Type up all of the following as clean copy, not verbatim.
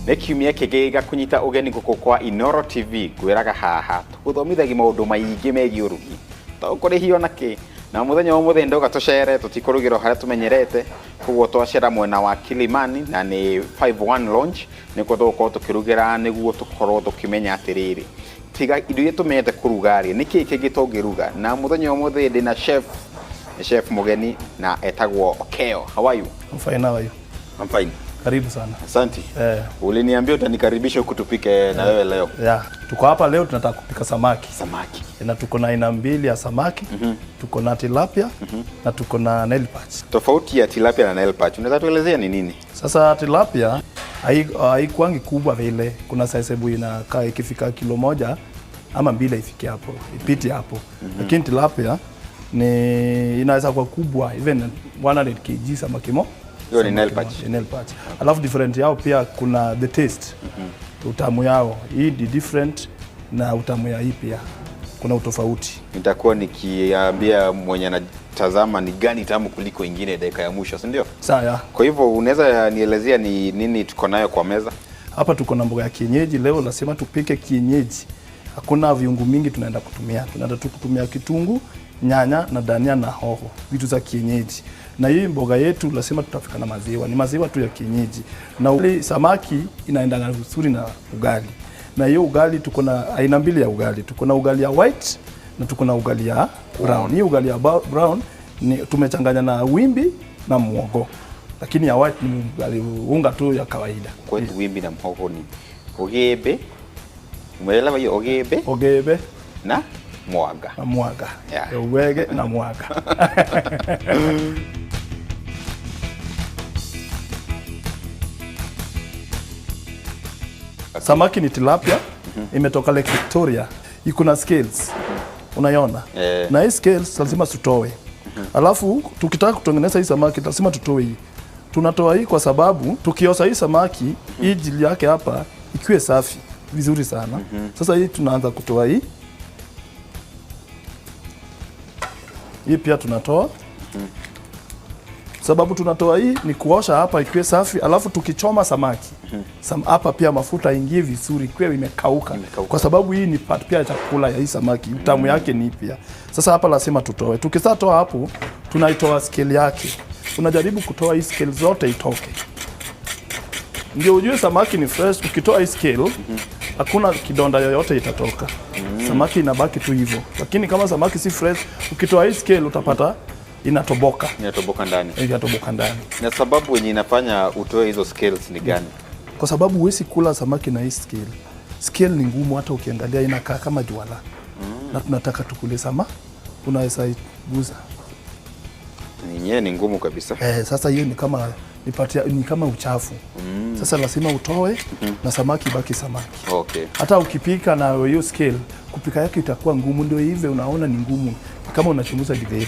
Nĩ kiumia kĩngĩ gĩgakũnyita ũgeni gũkũ kwa Inooro TV. Ngwĩraga haha tũgũthomithagia maũndũ maingĩ megiĩ ũrugi, tũkũrĩhio na kĩ. Na mũthenya wa ũmũthĩ ndoga tũcere, tũtikũrugĩrwo harĩa tũmenyerete, koguo twacera mwena wa Kilimani na nĩ 51 Lounge nĩkuo tũgũkorwo tũkĩrugĩra, nĩguo tũkorwo tũkĩmenya atĩrĩrĩ, tiga indo iria tũmenyete kũruga rĩ, nĩkĩĩ kĩngĩ tũngĩruga. Na mũthenya wa ũmũthĩ ndĩna chef, nĩ chef mũgeni na etagwo Okeo. How are you? I'm fine, how are you? I'm fine. Karibu sana. Asante. Eh. Uliniambia utanikaribisha huku tupike na wewe leo. Yeah. Tuko hapa leo tunataka kupika samaki. Samaki. Na tuko na aina mbili ya samaki. Tuko na tilapia na tuko na Nile perch. Tofauti ya tilapia na Nile perch, unaweza tuelezea ni nini? Sasa tilapia haikuangi kubwa vile. Kuna size hebu inakaa ikifika kilo 1 ama 2 ifike hapo, ipite hapo. Lakini tilapia ni inaweza kuwa kubwa even 100 kg samaki mo. Hiyo ni Nile Samaki perch. moja, Nile perch. Alafu different yao pia kuna the taste. Utamu yao hii ni different na utamu ya hii pia kuna utofauti. Nitakuwa nikiambia mwenye anatazama ni gani tamu kuliko ingine dakika ya mwisho, si ndio? Sawa. Kwa hivyo unaweza nielezea ni nini tuko nayo kwa meza? Hapa tuko na mboga ya kienyeji leo, lazima tupike kienyeji. Hakuna viungo mingi tunaenda kutumia. Tunaenda tu kutumia kitunguu, nyanya na dania na hoho, vitu za kienyeji. Na hii mboga yetu lazima tutafika na maziwa, ni maziwa tu ya kienyeji. Na ule samaki inaenda vizuri na ugali. Na hiyo ugali tuko na aina mbili ya ugali. Tuko na ugali ya white na tuko na ugali ya brown. Hii ugali ya brown ni tumechanganya na wimbi na muhogo. Lakini ya white ni ugali unga tu ya kawaida. Kwetu wimbi na muhogo ni ogebe. Umeelewa hiyo ogebe? Ogebe na mwaga. Na mwaga. Yeah. Uwege na mwaga. Samaki ni tilapia, imetoka Lake Victoria. Iko na scales. Unaiona? Na hii scales lazima tutoe. Alafu tukitaka kutengeneza hii samaki lazima tutoe hii. Tunatoa hii kwa sababu tukiosa hii samaki, hii jili yake hapa ikiwe safi vizuri sana. Sasa hii tunaanza kutoa hii. Hii pia tunatoa. Sababu tunatoa hii ni kuosha hapa ikiwe safi, alafu tukichoma samaki hapa pia mafuta ingie vizuri ikiwe imekauka. Imekauka. Kwa sababu hii ni part pia ya chakula ya hii samaki, utamu yake ni pia. Sasa hapa lazima tutoe. Tukishatoa hapo tunaitoa scale yake. Unajaribu kutoa hii scale zote itoke. Ndio ujue samaki ni fresh. Ukitoa hii scale, hakuna kidonda yoyote itatoka. Samaki inabaki tu hivyo. Lakini kama samaki si fresh, ukitoa hii scale utapata inatoboka. Inatoboka ndani. Inatoboka ndani. Na sababu yenye inafanya utoe hizo scales ni gani? Kwa sababu huwezi kula samaki na hii scale. Scale ni ngumu, hata ukiangalia inakaa kama juala. Na tunataka tukule samaki, unaweza iguza. Yenyewe ni ngumu kabisa. Sasa hiyo ni kama nipatia, ni kama uchafu. Sasa lazima utoe na samaki ibaki samaki. Hata ukipika na hiyo scale, kupika yake itakuwa ngumu, ndio hivyo unaona ni ngumu kama unachunguza githeri.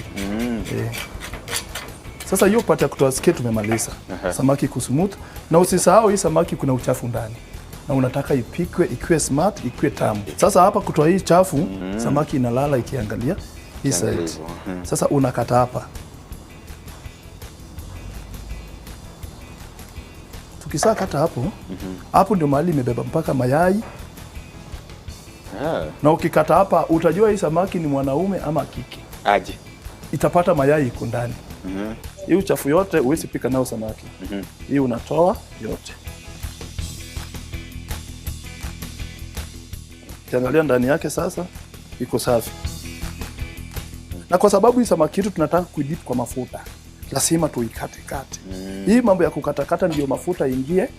Sasa hiyo part ya kutoa scale tumemaliza. Samaki iko smooth, na usisahau hii samaki kuna uchafu ndani. Na unataka ipikwe ikiwe smart, ikiwe tamu. Sasa hapa kutoa hii chafu, samaki inalala ikiangalia hii Ikiangalia side. hivyo. Sasa unakata hapa. Tukisha kata hapo, hapo ndio mahali imebeba mpaka mayai. Na ukikata hapa utajua hii samaki ni mwanaume ama kike. Aje. Itapata mayai iko ndani. Hii uchafu yote huwezi pika nayo samaki. Hii unatoa yote. Ukiangalia ndani yake sasa iko safi. Na kwa sababu hii samaki yetu tunataka kuidip kwa mafuta, lazima tuikate kate. Hii mambo ya kukatakata ndio mafuta ingie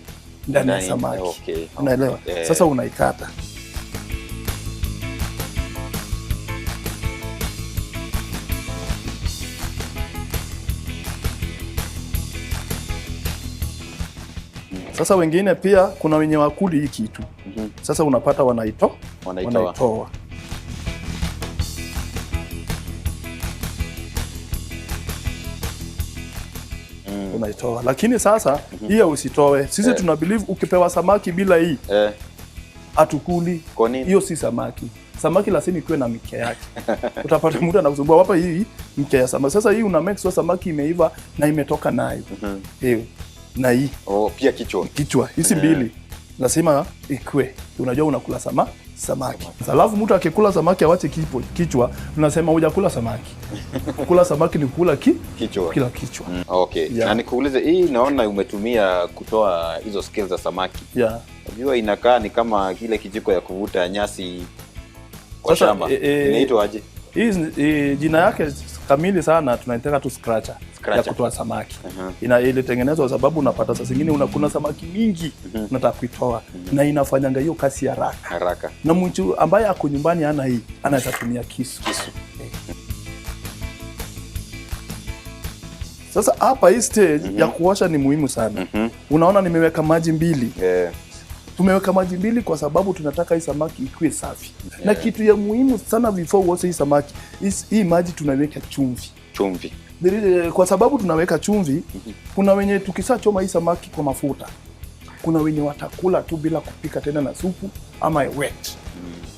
ndani ya Ndani, samaki. okay. Unaelewa? Sasa unaikata. Sasa wengine pia kuna wenye wakuli hii kitu. Sasa unapata Wanaitoa. wanaitoa. Unaitoa. Lakini sasa hiyo usitoe. Sisi tuna believe ukipewa samaki bila hii hatukuli. Kwa nini? Hiyo si samaki. Samaki lazima ikuwe na mkia yake. Utapata mtu anakusumbua hapa hii mkia ya samaki. Sasa hii una make sure samaki imeiva na imetoka nayo. Na hii. Oh, pia kichwa. Kichwa hizi mbili. Lazima ikue. Unajua unakula samaki. Alafu mtu akikula samaki awache kichwa, tunasema hujakula samaki. Kula samaki ni kula Kichwa. Kila kichwa. Okay. Yeah. Na nikuulize, hii naona umetumia kutoa hizo skills za samaki. Yeah. Unajua inakaa ni kama kile kijiko ya kuvuta nyasi kwa Sasa, shamba. Inaitwa aje? Hii jina yake kamili sana tunaitaka tu scratcher, Scratcher ya kutoa samaki. Ilitengenezwa sababu unapata saa zingine unakuna samaki mingi unataka kuitoa na inafanyanga hiyo kazi haraka. Haraka. Na mtu ambaye ako nyumbani hana hii anaweza tumia kisu. Sasa hapa hii stage ya kuosha ni muhimu sana. Unaona nimeweka maji mbili. Tumeweka maji mbili kwa sababu tunataka hii samaki ikuwe safi. Na kitu ya muhimu sana before uoshe hii samaki, hii maji tunaweka chumvi. Chumvi. Kwa sababu tunaweka chumvi, kuna wenye tukisachoma hii samaki kwa mafuta, kuna wenye watakula tu bila kupika tena na supu ama wet.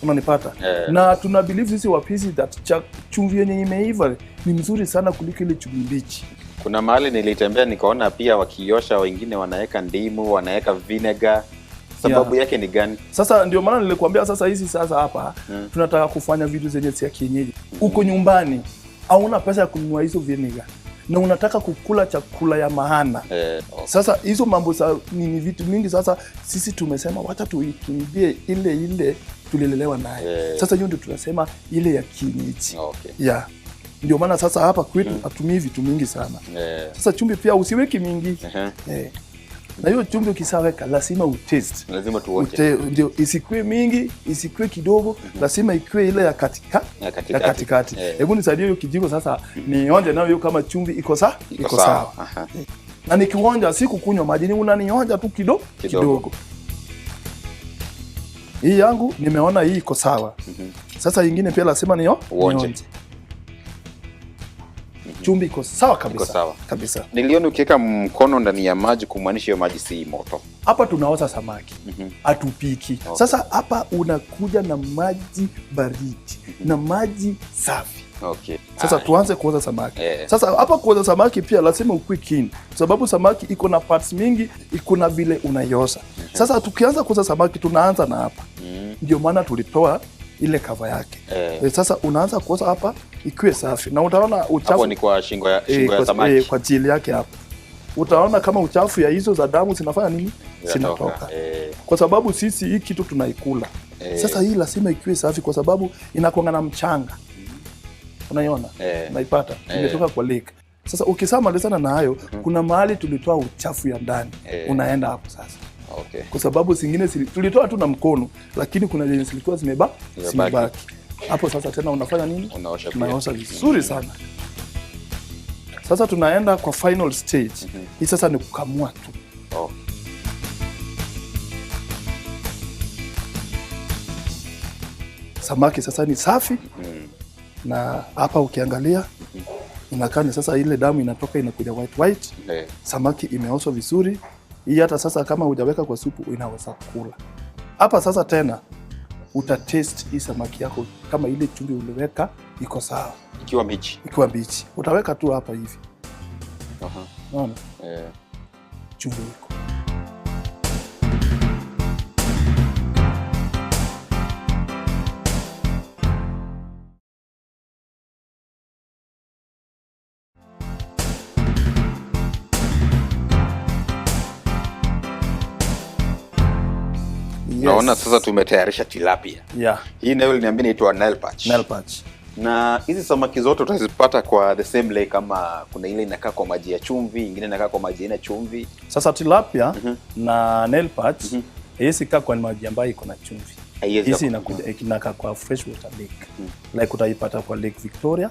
Unanipata? Na tuna believe sisi wapishi that chumvi yenye imeiva ni mzuri sana kuliko ile chumvi mbichi. Kuna mahali nilitembea nikaona pia wakiosha wengine wanaweka ndimu, wanaweka vinegar. Sababu yake ni gani? Sasa ndio maana nilikuambia sasa hizi sasa hapa tunataka kufanya vitu zenye si ya kienyeji. Uko nyumbani hauna pesa ya kununua hizo vinegar na unataka kukula chakula ya maana. Sasa hizo mambo ni vitu mingi. Sasa sisi tumesema wacha tuikimbie ile ile tulilelewa naye. Sasa hiyo ndio tunasema ile ya kienyeji. Okay. Yeah. Ndio maana sasa hapa kwetu hatumii vitu mingi sana. Sasa chumvi pia usiweki mingi. Na hiyo chumvi ukisaweka lazima utest. Lazima tuonje. Ndio isikue mingi, isikue kidogo, lazima ikue ile ya katikati. Ya katikati. Hebu nisaidie hiyo kijiko sasa nionje nayo hiyo kama chumvi iko sawa, iko sawa. Na nikionja si kukunywa maji, ni unanionja tu kidogo. Hii yangu nimeona hii iko sawa. Sasa nyingine pia lazima Uonje. nionje. Chumvi iko sawa kabisa. Iko sawa. Kabisa. Niliona ukiweka mkono ndani ya maji kumaanisha hiyo maji si moto. Hapa tunaoza samaki. Hatupiki. Okay. Sasa hapa unakuja na maji baridi na maji safi. Okay. Sasa tuanze kuoza samaki. Sasa hapa kuoza samaki pia lazima ukue keen, sababu samaki iko na parts mingi, iko na vile unaioza. Sasa tukianza kuoza samaki tunaanza na hapa. Ndio maana tulitoa ile cover yake. Sasa unaanza kuoza hapa ikiwe safi na utaona uchafu hapo ni kwa shingo ya samaki. Kwa jili yake hapo. Utaona kama uchafu ya hizo za damu zinafanya nini? Zinatoka. Kwa sababu sisi hii kitu tunaikula. Sasa hii lazima ikiwe safi kwa sababu inakuwa na mchanga. Unaiona? Unaipata. Imetoka kwa lake. Sasa ukisamalizana na hayo, kuna mahali tulitoa uchafu ya ndani. Unaenda hapo sasa. Okay. Kwa sababu zingine tulitoa tu na mkono, lakini kuna zenye zilikuwa zimebaki. Hapo sasa tena unafanya nini? Unaosha pia. Unaosha vizuri sana. Sasa tunaenda kwa final stage. Hii sasa ni kukamua tu. Samaki sasa ni safi. Na hapa ukiangalia inakaa ni sasa ile damu inatoka inakuja white white. Samaki imeoshwa vizuri. Hii hata sasa kama hujaweka kwa supu inaweza kula. Hapa sasa tena utatest hii samaki yako kama ile chumvi uliweka iko sawa. Ikiwa mbichi. Ikiwa mbichi. Utaweka tu hapa hivi. Unaona? Chumvi iko. Yes. Naona sasa tumetayarisha tilapia. Yeah. Hii nayo uliniambia inaitwa Nile perch. Nile perch. Na hizi samaki zote utazipata kwa the same lake, kama kuna ile inakaa kwa maji ya chumvi, ingine inakaa kwa maji haina chumvi. Sasa tilapia na Nile perch haiwezi kaa kwa maji ambayo iko na chumvi. Hizi inakaa kwa fresh water lake. Like utaipata kwa Lake Victoria,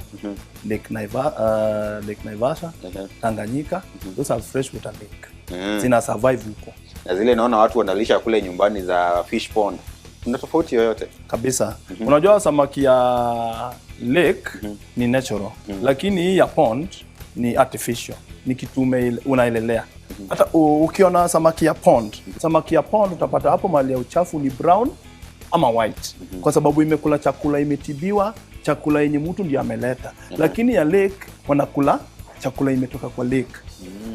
Lake Lake Naivasha, Tanganyika. Those are fresh water lake. Zina survive huko. Na zile naona watu wanalisha kule nyumbani za fish pond. Kuna tofauti yoyote? Kabisa. Unajua samaki ya lake ni natural, lakini hii ya pond ni artificial. Ni kitu unailelea. Hata ukiona samaki ya pond, samaki ya pond utapata hapo mahali ya uchafu ni brown ama white. Kwa sababu imekula chakula imetibiwa, chakula yenye mtu ndiye ameleta. Lakini ya lake wanakula chakula imetoka kwa lake.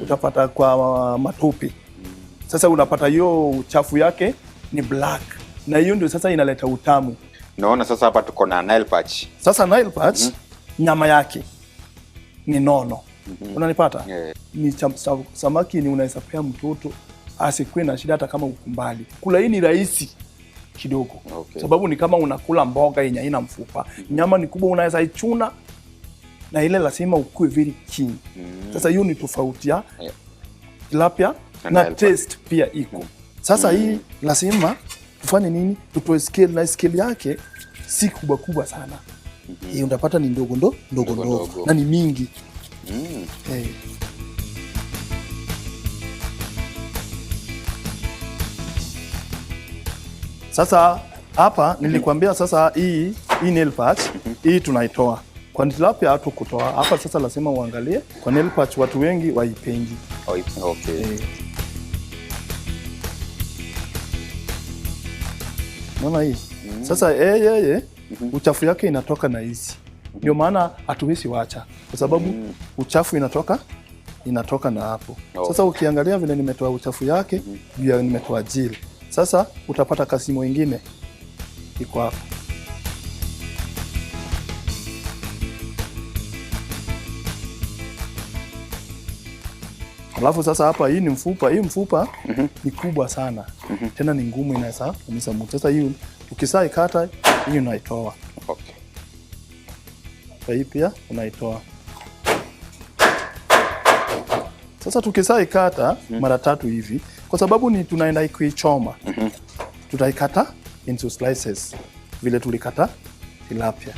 Utapata kwa matope. Sasa unapata hiyo uchafu yake ni black, na hiyo ndio sasa inaleta utamu. Naona sasa hapa tuko na Nile perch. Sasa Nile perch nyama yake ni nono. Unanipata? Yeah. Ni samaki ni unaweza pea mtoto asikuwe na shida hata kama uko mbali. Kula hii ni rahisi kidogo. Okay. Sababu ni kama unakula mboga yenye haina mfupa. Nyama ni kubwa, unaweza ichuna na ile lazima ukue very keen. Sasa hiyo ni tofauti ya Yeah. tilapia Na na Nile perch. taste pia iko. Sasa hii lazima tufanye nini? Tutoe scale, na scale yake si kubwa kubwa sana. Hii utapata ni ndogo ndogo ndogo Ndogo ndogo ndogo. na ni mingi. Sasa hapa nilikwambia sasa hii nail patch hii tunaitoa. Kwa tilapia hatu kutoa. Hapa sasa lazima uangalie kwa nail patch watu wengi waipendi. Oh, okay. Unaona hii? Sasa yeye uchafu yake inatoka na hizi. Ndio maana hatuwezi wacha kwa sababu uchafu inatoka na hapo. Oh. Sasa ukiangalia vile nimetoa uchafu yake, juu ya nimetoa jili. Sasa utapata kasimo ingine iko hapo. Alafu sasa hapa hii ni mfupa, hii mfupa ni kubwa sana. Tena ni ngumu, inaweza kuumiza mtu. Sasa hii ukisaikata hii unaitoa. Okay. Kwa hii pia unaitoa. Sasa tukisaikata mara tatu hivi, kwa sababu ni tunaenda kuichoma. Tutaikata into slices vile tulikata tilapia.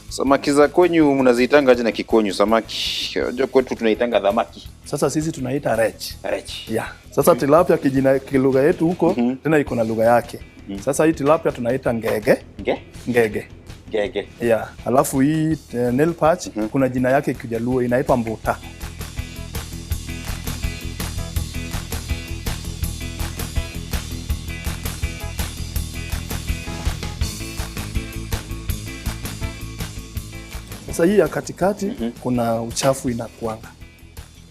Samaki za kwenyu mnaziitanga aje na Kikwenyu? Samaki unajua kwetu tunaitanga dhamaki. Sasa sisi tunaita rech. Rech. Yeah. Sasa tilapia kijina kilugha yetu huko tena iko na lugha yake. Sasa hii tilapia tunaita ngege. Nge? Ngege. Ngege. Yeah. Alafu hii nail patch kuna jina yake Kijaluo inaitwa mbuta. Sasa hii ya katikati kuna uchafu inakuanga.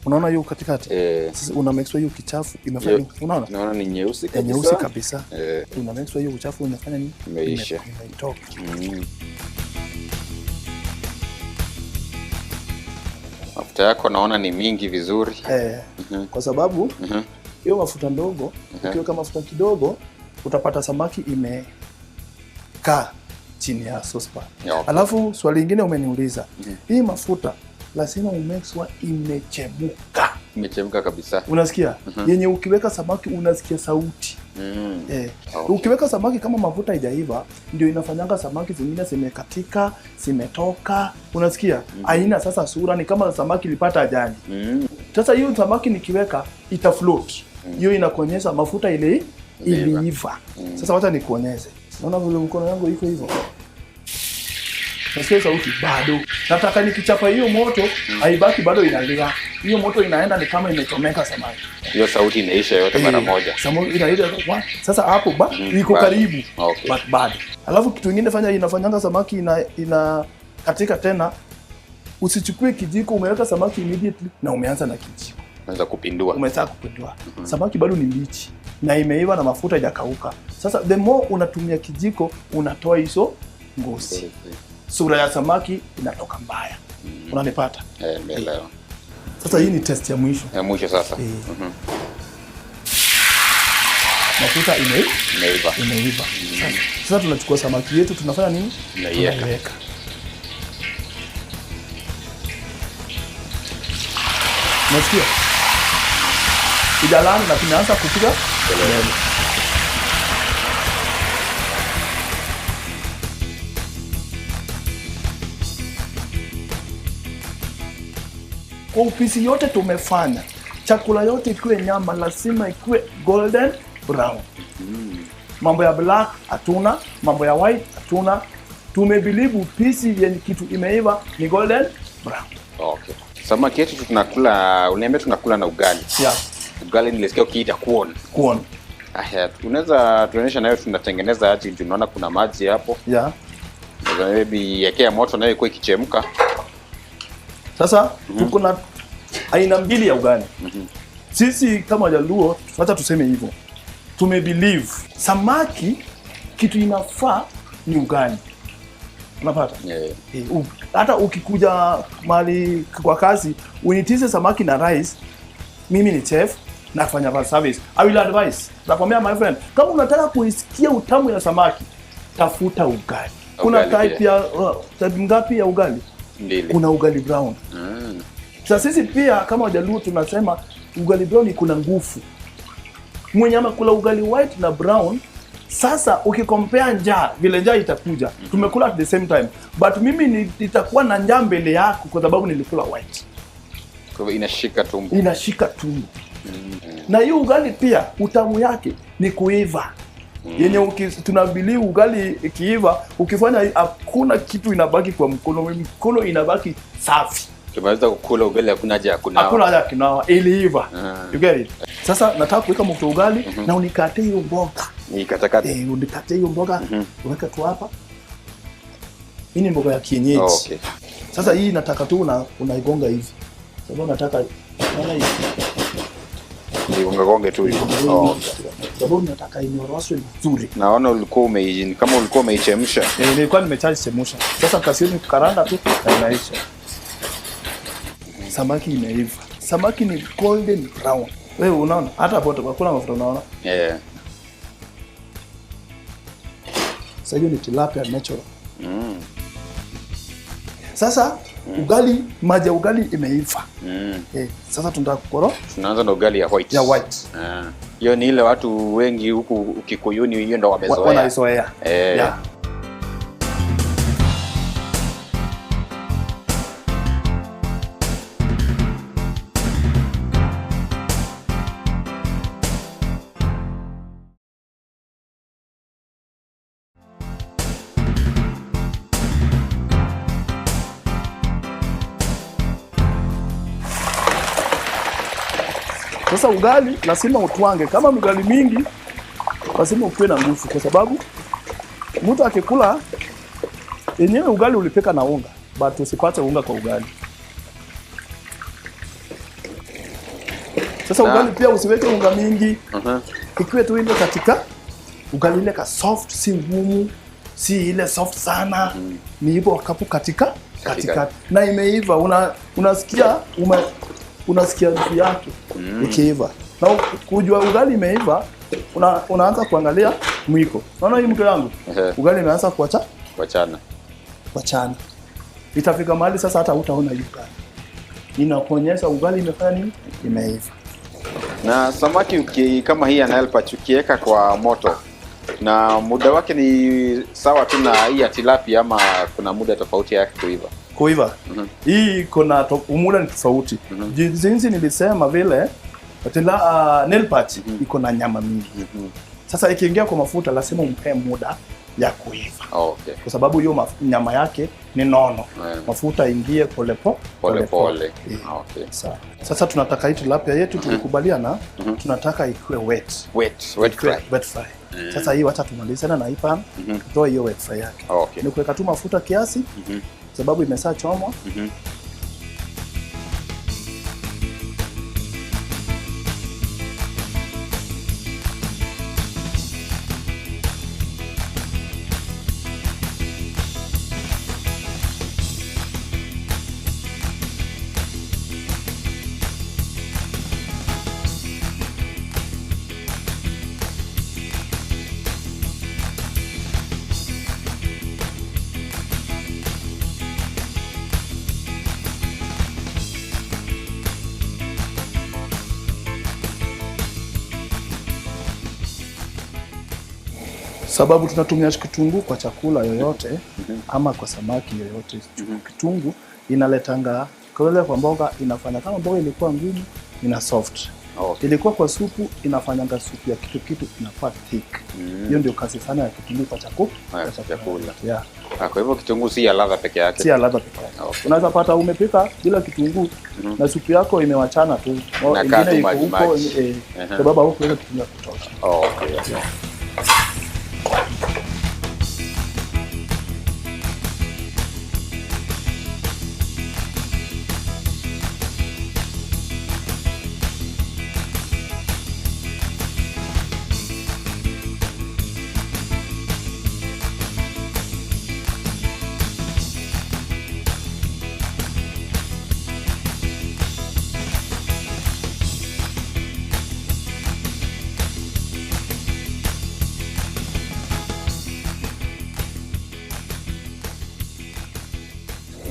Unaona hiyo katikati? Sasa una make sure hiyo kichafu imefanya Yo- nini? Unaona? Naona ni nyeusi Ya kabisa. nyeusi kabisa. Una make sure hiyo uchafu imefanya nini? Imeisha. Imeitoka. Mafuta yako naona ni mingi vizuri. Kwa sababu hiyo mafuta ndogo, ukiweka mafuta kidogo utapata samaki imekaa chini ya saucepan. Yeah, okay. Alafu swali lingine umeniuliza, hii mafuta lazima umake sure imechemuka. Imechemka kabisa. Unasikia? Yenye ukiweka samaki unasikia sauti. Okay. Ukiweka samaki kama mafuta haijaiva ndio inafanyanga samaki zingine zimekatika, zimetoka. Unasikia? Haina sasa sura, ni kama samaki ilipata ajali. Sasa hiyo samaki nikiweka ita float. Hiyo inakuonyesha mafuta ile Iliiva. iliiva. Sasa wacha nikuonyeshe. Naona vile mkono yangu iko hivyo. Nasikia sauti bado. Nataka nikichapa hiyo moto haibaki bado inalia. Hiyo moto inaenda ni kama imechomeka samaki. Hiyo sauti inaisha yote mara moja. Samaki inaisha. Sasa hapo ba iko bado. karibu. Okay. But bado. Alafu kitu kingine fanya inafanyanga samaki ina katika tena. Usichukue kijiko umeweka samaki immediately na umeanza na kijiko. Unaweza kupindua. Umetaka kupindua. Samaki bado ni mbichi na imeiva na mafuta haijakauka. Sasa the more unatumia kijiko unatoa hizo ngozi. Sura ya samaki inatoka mbaya. Unanipata? Nimeelewa. Sasa hii ni test ya mwisho. Ya mwisho sasa. Mafuta Imeiva. imeiva. Sasa tunachukua samaki yetu tunafanya nini? Tunaiweka. Tunaiweka. Unasikia? Ijalani na tumeanza kupiga kelele. Kwa upisi yote tumefanya, chakula yote ikiwe nyama lazima ikiwe golden brown. Mambo ya black hatuna, mambo ya white hatuna. Tumebelieve upisi yenye kitu imeiva ni golden brown. Okay. Samaki yetu tunakula, uniambia tunakula na ugali. Yeah. Ugali nilisikia ukiita kuon. Kuon. Aya, unaweza tuonyesha nayo tunatengeneza aje? Juu naona kuna maji hapo. Yeah. Unaweza maybe iwekea moto nayo ikuwe ikichemka. Sasa tuko na aina mbili ya ugali. Sisi kama Wajaluo, wacha tuseme hivyo, tumebelieve samaki kitu inafaa ni ugali, unapata? Yeah. Hata ukikuja mahali kwa kazi unitize samaki na rice, mimi ni chef nafanya fa service, I will advise, nakwambia my friend, kama unataka kuisikia utamu ya samaki tafuta ugali. Kuna Ugali type pia. ya type ngapi ya ugali? Mbili. Kuna ugali brown. Sasa sisi pia kama Wajaluo tunasema ugali brown kuna nguvu. Mwenye amekula ugali white na brown, sasa ukikompea njaa vile njaa itakuja, tumekula at the same time, but mimi nitakuwa na njaa mbele yako kwa sababu nilikula white, Kwa hivyo inashika tumbo. inashika tumbo. Na hiyo ugali pia utamu yake ni kuiva yenye tunabili ugali ikiiva, ukifanya hakuna kitu inabaki kwa mkono, mkono inabaki safi. Tumeweza kukula ugali, hakuna haja ya kunawa. Hakuna haja ya kunawa, iliiva. Ah. You get it? Sasa nataka kuweka mto ugali na unikate hiyo mboga. Nikatakata. Eh, unikate hiyo mboga, uweke tu hapa. Hii ni mboga ya kienyeji. Oh, okay. Sasa hii nataka tu unaigonga hivi. Sababu nataka naona hivi. Nigonge tu hivi. Oh, okay. Sababu nataka inyoroswe vizuri. Naona ulikuwa kama ulikuwa umeichemsha. Eh, nilikuwa nimechachemsha. Sasa kasini kukaranga tu na inaisha. Samaki imeiva. Samaki ni golden brown. Wewe unaona hata hapo hakuna mafuta unaona? Yeah. Sasa hiyo ni tilapia natural. Sasa ugali, maji ya ugali imeiva. Eh, sasa tunataka kukoro Tunaanza na ugali ya white. ya white. Ah. Hiyo ni ile watu wengi huku Kikuyuni hiyo ndo wamezoea. Wanaizoea. Eh. Yeah. Sasa ugali lazima utwange. Kama ugali mingi lazima ukuwe na nguvu, kwa sababu mtu akikula yenyewe ugali ulipika na unga, but usipate unga kwa ugali. Sasa ugali pia usiweke unga mingi, ikiwe tu ile katika ugali ile ka soft, si ngumu, si ile soft sana, ni hivyo kapu katika katika na imeiva, unasikia unasikia harufu yake ikiiva. Na kujua ugali imeiva, unaanza kuangalia mwiko. Unaona hii mto yangu? Ugali imeanza kuacha Kuachana. kuachana. Itafika mahali sasa hata hutaona hiyo ugali. Inakuonyesha ugali imefanya nini? Imeiva. Na samaki kama hii ya Nile Perch ukiweka kwa moto na muda wake ni sawa tu na hii ya tilapia ama kuna muda tofauti yake kuiva? Kuiva. Hii kuna muda ni tofauti. Jinsi nilisema vile Nile Perch iko na nyama mingi. Sasa ikiingia kwa mafuta lazima umpe muda ya kuiva. Oh, okay. Kwa sababu hiyo nyama yake ni nono. Mafuta ingie pole pole pole. Okay. Sawa. Sasa tunataka hii tilapia yetu tulikubaliana, tunataka ikuwe wet. Wet fry. Wet fry. Sasa hii wacha tumalize na hii pan, tutoe hiyo wet fry yake. Okay. Ni kuweka tu mafuta kiasi, sababu imeshachomwa. Sababu tunatumia kitunguu kwa chakula yoyote ama kwa samaki yoyote. Kitunguu inaletanga kule kwa mboga, inafanya kama mboga ilikuwa ngumu ina soft. Okay. Ilikuwa kwa supu inafanyanga supu ya kitu kitu inakuwa thick. Hiyo ndio kazi sana ya kitunguu kwa Chakula. Yeah. Kwa hivyo kitunguu si ya ladha peke yake. Si ya ladha peke yake. Okay. Unaweza pata umepika bila kitunguu na supu yako imewachana tu. Inakaa tu Ingine iko maji huko, maji. Sababu hukuweka kitunguu ya kutosha. Oh, okay. Yeah.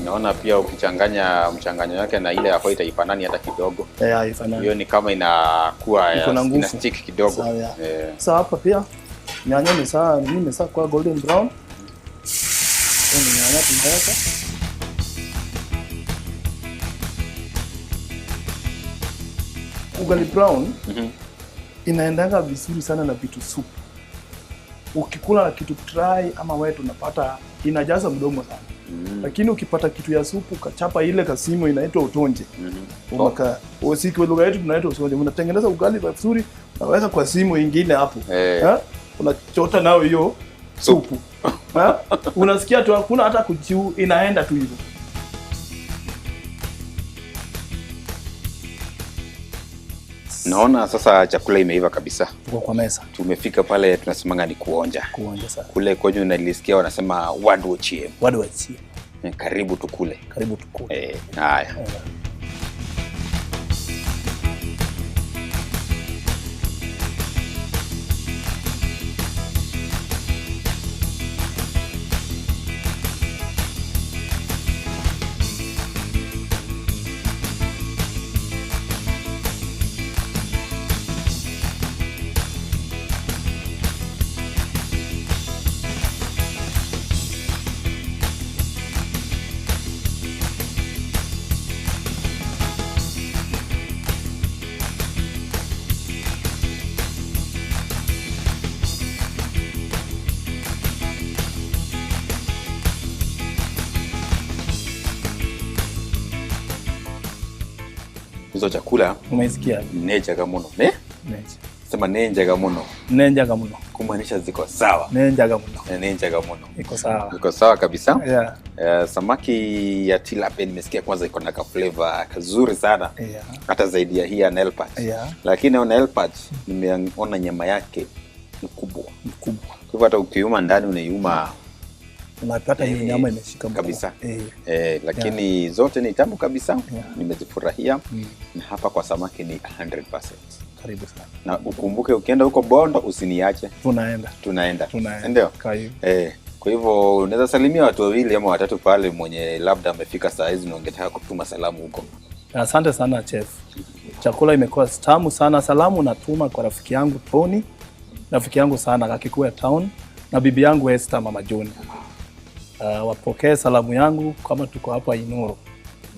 Naona pia ukichanganya mchanganyo yake na ile ya white haifanani hata kidogo. Eh, haifanani. Hiyo ni kama inakuwa Iko na nguvu. ina stick kidogo. Sawa, yeah. Eh, Sasa hapa pia nyanya ni saa nini saa kwa golden brown. Hiyo ni nyanya tunaweka. Ugali brown inaendanga vizuri sana na vitu supu. Ukikula na kitu dry ama wet unapata inajaza mdomo sana. Lakini ukipata kitu ya supu ukachapa ile kasimu inaitwa utonje. Umaka usiku lugha yetu tunaitwa utonje. Unatengeneza ugali vizuri, unaweka kwa simu ingine hapo. Eh. Ha? Unachota nayo hiyo supu. Ha? Unasikia tu hakuna hata kuchiu, inaenda tu hivyo. Naona sasa chakula imeiva kabisa. Tuko kwa meza Tumefika pale tunasemanga ni kuonja. kuonja sasa. Kule kwenye nalisikia wanasema wadu ochie. Wadu wachie. Karibu tukule. Karibu tukule. Eh, haya. Eh. Hizo chakula Umeisikia? nenjaga muno. Ne? Nenja. Sema nenjaga muno. Nenjaga muno. Kumaanisha ziko sawa. Nenjaga muno. Nenjaga muno. Iko sawa. Ziko sawa kabisa. Yeah. Samaki ya tilapia nimesikia kwanza iko na ka flavor kazuri sana. Yeah. Hata zaidi ya hii ya Nile perch. Yeah. Lakini Nile perch nimeona nyama yake ni kubwa. Mkubwa. Kwa hivyo hata ukiuma ndani unaiuma Unapata hiyo nyama imeshika mkubwa. kabisa. Eh. Lakini zote ni tamu kabisa. Yeah. Nimezifurahia. Na hapa kwa samaki ni 100%. Karibu sana. Na ukumbuke ukienda huko Bondo usiniache. Tunaenda. Tunaenda. Tunaenda. Ndio. Karibu. Kwa hivyo unaweza salimia watu wawili ama watatu pale mwenye labda amefika saa hizi na ungetaka kutuma salamu huko. Asante sana chef. Chakula imekuwa tamu sana. Salamu natuma kwa rafiki yangu Tony, rafiki yangu sana akikuwa town, na bibi yangu Esther, mama John. Wapokee salamu yangu kama tuko hapa Inoro.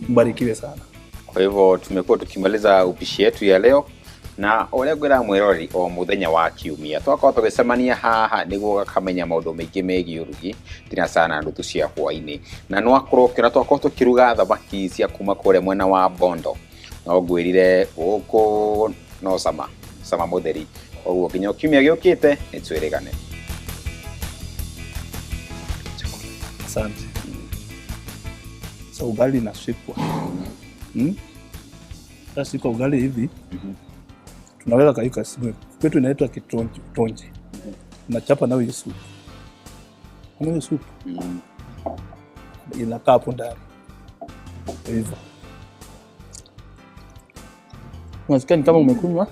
Mbarikiwe sana. Kwa hivyo tumekuwa tukimaliza upishi yetu ya leo na ũrĩa ngwĩra mwĩrori o mũthenya wa kiumia twakorwo tũgĩcemania haha nĩguo ũkamenya maũndũ maingĩ megiĩ ũrugi tena sana nuthu cia hwaĩ-inĩ na nĩwakorwo ũkĩona twakorwo tũkĩruga thamaki cia kuma kũrĩa mwena wa Bondo no ngwĩrire gũkũ no sama sama mũtheri koguo nginya kiumia gĩũkĩte nĩ twĩrĩgane. Asante. So ugali inashikwa. Sasa shika ugali hivi. Tunaweka kaika simu. Kwetu inaitwa kitonje, tonje. Unachapa nayo hiyo supu. Hiyo supu. Inakaa hapo ndani. Hivyo. Unasikia ni kama umekunywa?